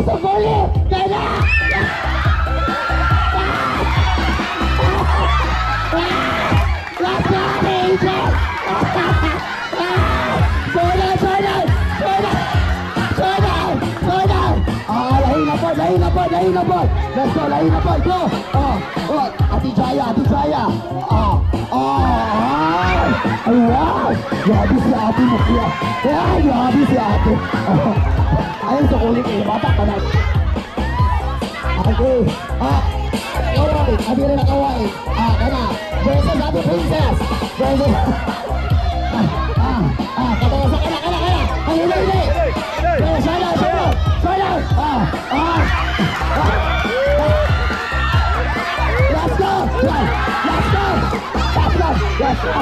Sukuli! Kana! Let's go, Angel! Jordan, Jordan! Jordan! Jordan! Jordan! Ah, lahi na po, lahi na po, lahi na po. Let's go, lahi na po, go! Oh, oh, Ate Jaya, Ate Jaya. Ah, ah, ah. Ay, wow! Grabe si ate mo siya. Ay, grabe si ate. Oh. Ayun, sukuli kayo, bata pa na. Okay. Ah, alright. Abi rin nakaway. Ah, kana. Versus Ate Princess. Versus. Ah, ah, ah, katawa sa kana, kana, kana. Ay, hindi, hindi. Eh, sana, sana, sana. Ah, ah. Ah. Let's go. Let's go. Let's go. Let's go.